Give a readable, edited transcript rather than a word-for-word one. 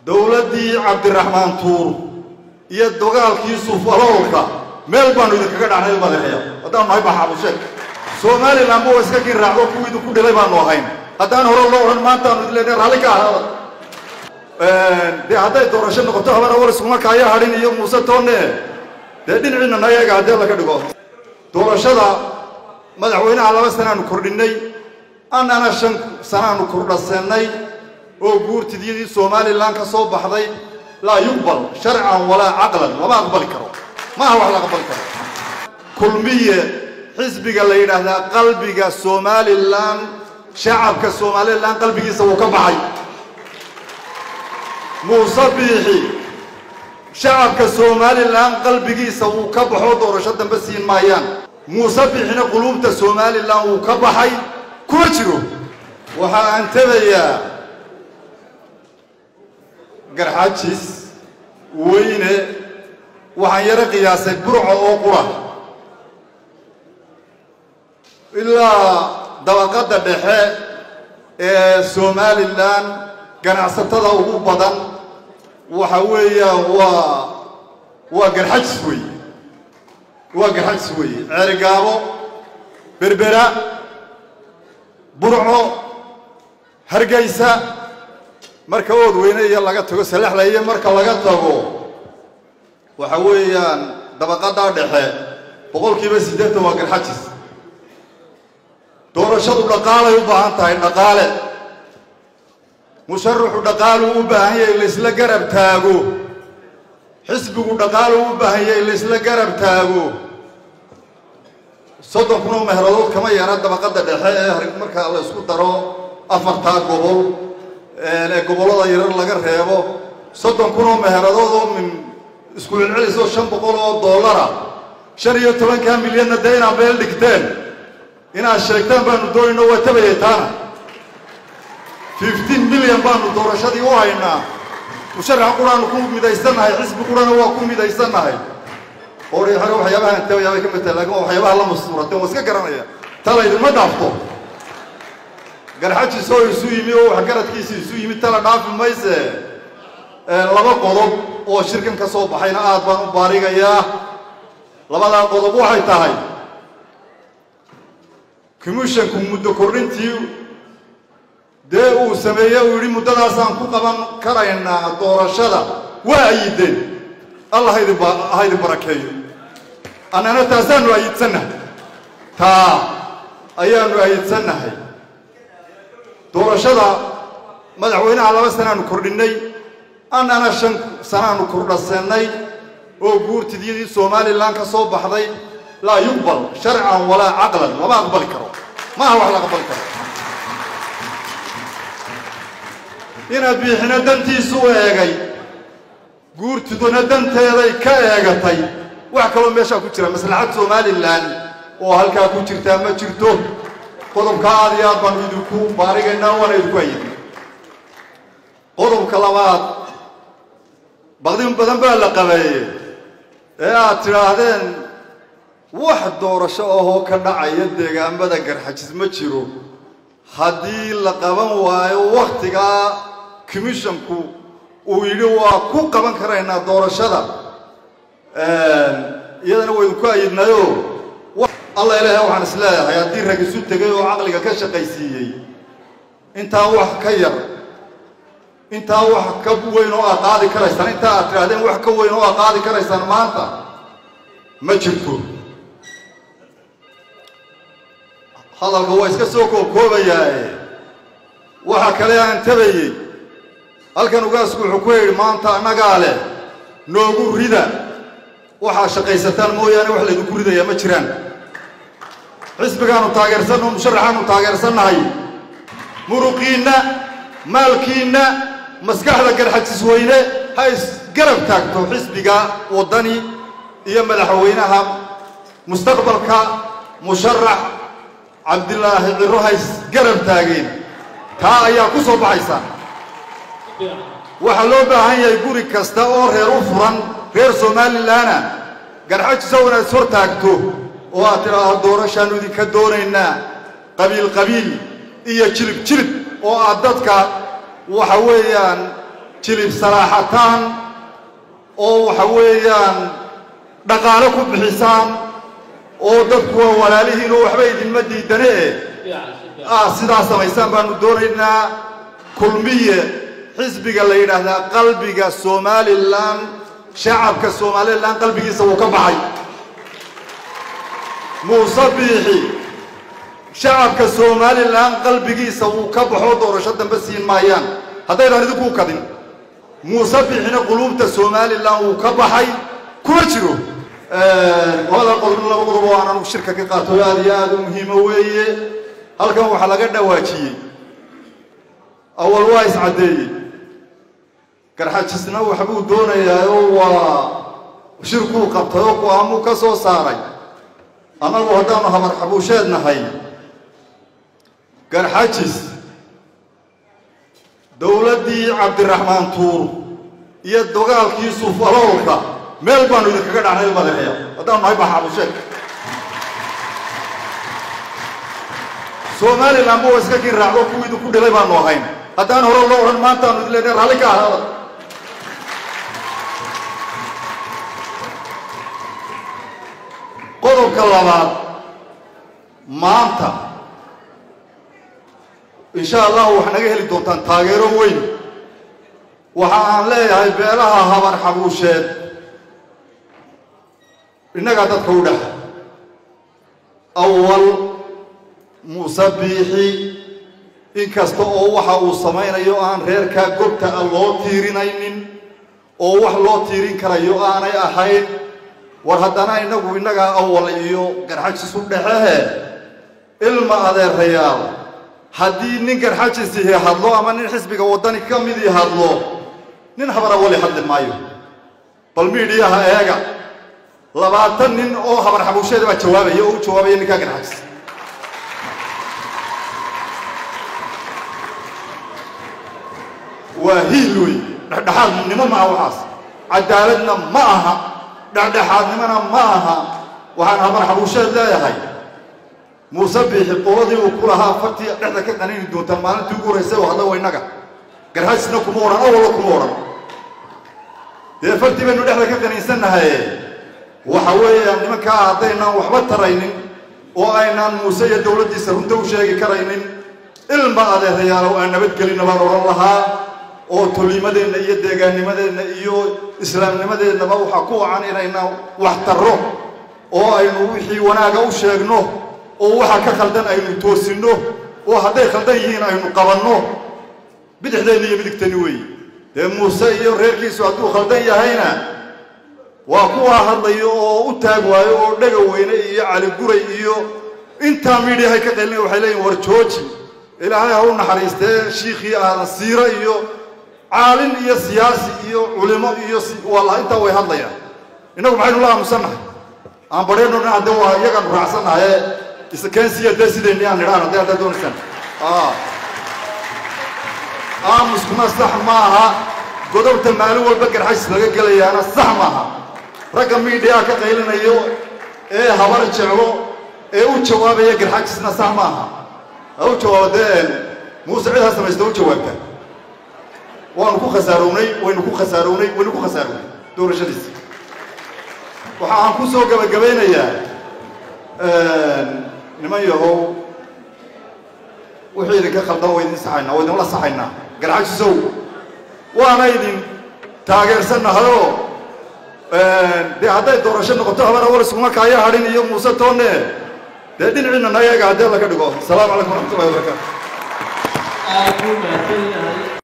Dowladdii Cabdiraxmaan Tuur iyo dagaalkii Suufaloolka meel baanu idinkaga dhacnay madaxya haddaanu nahay Baxabusheeg. Somalilan ba waa iska kin raacdo, kuwii idinku dhilay baanu ahayn. Haddaan hore loo odhan maantaanu idin leenahay raalli ka ahaada. Dee hadday doorasho noqoto Habar Awal iskuma kaaya hadhin iyo Muuse toonne, dee dhinaciina naga eega haddii laga dhigo. Doorashada madaxweynaha 2 sanaanu kordhinnay, annana 5 sanaanu kordhasannay oo guurtidiyadii Somalilan ka soo baxday laa yuqbal sharcan walaa caqlan, lama aqbali karo, maaha wax la aqbali karo. Kulmiye xisbiga la yidhaahdaa qalbiga Somalilan, shacabka Somalilan qalbigiisa wuu ka baxay. Muuse Biixi shacabka Somalilan qalbigiisa wuu ka baxo, doorasho dambe siin maayaan. Muuse Biixina quluubta Somalilan wuu ka baxay, kuma jiro. Waxa aan tabayaa Garxajis weyne, waxaan yaro qiyaasay Burco oo qura ilaa dabaqadda dhexe ee Somalilan ganacsatada ugu badan waxa weeyaan waa Garxajis weeye, waa Garxajis weeye. Ceerigaabo, Berbera, Burco, Hargeysa, marka Ood Weyne iyo laga tago Salaxlaye, marka laga tago waxa weeyaan dabaqadaa dhexe 80% waa Garxajis. Doorashadu dhaqaalay u baahan tahay, dhaqaale. Musharaxu dhaqaaluu u baahan yahay laysla garab taago, xisbigu dhaqaaluu u baahan yahay laysla garab taago. 30 kun oo meheradood kama yara dabaqadda dhexe ee marka la isku daro afartaa gobol ee gobollada yarar laga reebo. 30 kun oo meheradood oo min isku celcelisoo 500 oo dollara, 15-kaa milyanna dee inaad meel dhigteen inaad sheegtaan baanu doonayno, waa tabayay taana. 15 milyan baanu doorashadii u haynaa, musharax quraanu ku midaysannahay, xisbi qurana waa ku midaysannahay. Hore hore waxyaabahaan tabayaa bay ka mid tahay, lakin waa waxyaabaha la mastuurateen, waa iska garanaya tala idinma dhaafto. Garxajis oo isu yimi oo waxgaradkiisa isu yimi tala dhaafi mayse. 2 qodob oo shirkan ka soo baxayna aad baan u baarigayaa. Labadaa qodob waxay tahay commissionku muddo kordhintii dee uu sameeyey, uu yidhi muddadaasaan ku qaban karaynaa doorashada, waa ayideen. Allah haydin ha idin barakeeyo, annana taasaanu ayidsannahay, taa ayaanu ayidsannahay. Doorashada madaxweynaha 2 sanaanu kordhinnay, annana 5 sanaanu kordhasannay oo guurtidiyadii Somalilan ka soo baxday laa yuqbal sharcan walaa caqlan, lama aqbali karo, maaha wax la aqbali karo. Inaad Biixina dantiisu eegay, guurtiduna danteeday ka eegatay. Wax kaloo meeshaa ku jira maslaxad Somalilan oo halkaa ku jirtaa ma jirto. Qodobka aad iyo aad baanu idinku baarigaynaa, waana idinku ayidnay. Qodobka labaad, baqdin badan baa la qabeeyey ee aad tidhaahdeen wax doorasho ahoo ka dhacaya deegaamada Garxajis ma jiro haddii la qaban waayo wakhtigaa commissionku uu yidhi waa ku qaban karaynaa doorashada, iyadana waa idinku ayidnayo. Alla ilaahay, waxaan is leeyahay haddii rag isu tegay oo caqliga ka shaqaysiiyey, intaa wax ka yar, intaa wax ka weyn oo aad qaadi karaysaan, intaa aad tidhahdeen wax ka weyn oo aad qaadi karaysaan maanta ma jirto. Hadalka waa iska soo koobkoobayaaye. Waxa kale aan tabayey, halkan ugaasku wuxuu ku yidhi maanta annagaa leh noogu rida, waxaa shaqaysataan mooyaane wax laydinku ridayaa ma jiraan. Xisbigaanu taageersanno, musharaxaanu taageersannahay, muruqiinna, maalkiinna, maskaxda Garxajis weyne ha isgarab taagto xisbiga Waddani iyo madaxweynaha mustaqbalka musharax Cabdilaahi Ciro, ha isgarab taageen, taa ayaa ku soo baxaysa. Waxaa loo baahan yahay guri kasta oo reer u furan reer Somalilanna Garxajisow inaad is hor taagto oo aad tidhaahdo doorashaannu idinka doonaynaa, qabiil qabiil iyo jilib jilib oo aad dadka waxa weeyaan Jilib salaaxataan oo waxa weeyaan dhaqaale ku bixisaan oo dadku waa walaalihiin oo waxba idinma diidane sidaa samaysaan baanu doonaynaa. Kulmiye xisbiga la yidhaahdaa qalbiga Somalilan, shacabka Somalilan qalbigiisa wuu ka baxay. Muuse Biixi shacabka Somalilan qalbigiisa wuu ka baxo, doorasho dambe siin maayaan haddaydaan idinku u kadin. Muuse Biixina quluubta Somalilan wuu ka baxay, kuma jiro. Labada qodob, laba qodob oo aan anugu shirka ka qaato aad iyo aad u muhiimo weeye. Halkan waxaa laga dhawaajiyey, awal waa iscaddeeyey, Garxajisna waxbuu doonayaa oo waa shirkuu qabtay oo go-aamuu ka soo saaray. Annagu haddaanu Habar Xabuusheed nahay, Garxajis dowladdii Cabdiraxmaan Tuur iyo dagaalkii Suufaloolka meel baanu idinkaga dhacnay madaxya haddaanu nahay Baxabusheed. Somalilanba waa iska kiin raacdo, kuwii idinku dhilay baanu ahayn. Haddaan hore loo odhan, maantaanu idin leenahay raalli ka ahaada. Qodobka labaad, maanta insha allahu waxaa naga heli doontaan taageero weyn. Waxa aan leeyahay beelaha Habar Xabuusheed, innagaa dadka u dhex awal. Muuse Biixi inkasta oo waxa uu samaynayo aan reerkaa gobta a loo tiirinaynin oo wax loo tiirin karayo aanay ahayn, war haddana innagu innagaa awal iyo Garxajis u dhexehe. Ilma adeerayaal, haddii nin Garxajisihi hadlo ama nin xisbiga Waddani ka midii hadlo, nin Habar Awali hadli maayo. Bal miidhiyaha eega, 20 nin oo Habar Xabuusheeda baa jawaabaya oo u jawaabaya ninkaa Garxajis. Waa hiil wey, dhexdhexaadnimo maaha waxaas, cadaaladna ma aha, dhexdhexaadnimona ma aha. Waxaan Habar Xabuusheed leeyahay, Muuse Biixi qoladii uu ku lahaa fartii dhexda ka qaniini doontaan maalintii ugu horraysay oo hadla waa innaga. Garxajisna kuma odhan, awalna kuma odhan. Dee fartii baynu dhexda ka qaniinsannahaye. Waxa weeyaan nimankaa haddaynaan waxba taraynin oo aynaan Muuse iyo dowladdiisa runta u sheegi karaynin, ilma adeerayaalow aan nabadgelinna baan odhan lahaa. Oo toliimadeenna iyo deegaannimadeenna iyo islaamnimadeennaba waxaa ku wacan inaynaan wax tarro oo aynu wixii wanaaga u sheegno oo waxa ka khaldan aynu toosinno oo hadday khaldan yihiin aynu qabanno, bidixdeenna iyo midigteenni weeye. Dee Muuse iyo reerkiisu hadduu khaldan yahayna waa kuwaa hadlayo oo u taag waayo oo Dhega Weyne iyo Cali Guray iyo intaa miidhiyahay ka qaylina. Waxay leeyihin war jooji, Ilaahay ha u naxariistee shiikhii Aadan Siiro iyo caalin iyo siyaasi iyo culimo iyo waa intaa way hadlayaan. Innagu maxaynu la aamusannahay? Aan badheenno dhan hadde waa iyagaanu raacsannahaye iskeensiya dee sidayni aan nidhaan hadday haddaad doonaysaan. Aamuskuna sax maaha, godobta maalin walba Garxajis laga gelayaana sax maaha. Ragga miidhiyaa ka qaylinayo ee Habar Jeclo ee u jawaabaya Garxajisna sax maaha. Ha u jawaabo dee Muuse, cid ha samaysta u jawaabta. Waanu ku khasaarownay, waynu ku khasaarownay, waynu ku khasaarownay doorashadiisi. Waxa aan ku soo gabagabaynayaa, niman yahow, wixii idinka khaldan waa idin saxaynaa, waa idinla saxaynaa Garxajisow, waana idin taageersannahayoo. Dee hadday doorasho noqoto Habar Awal iskuma kaaya hadhin iyo Muuse toonne, dee dhinaciina naga eega haddii laga dhigo. Asalaamu calaykum waraxmatullahi wabarakaatu. Aad buu mahadsan yahay.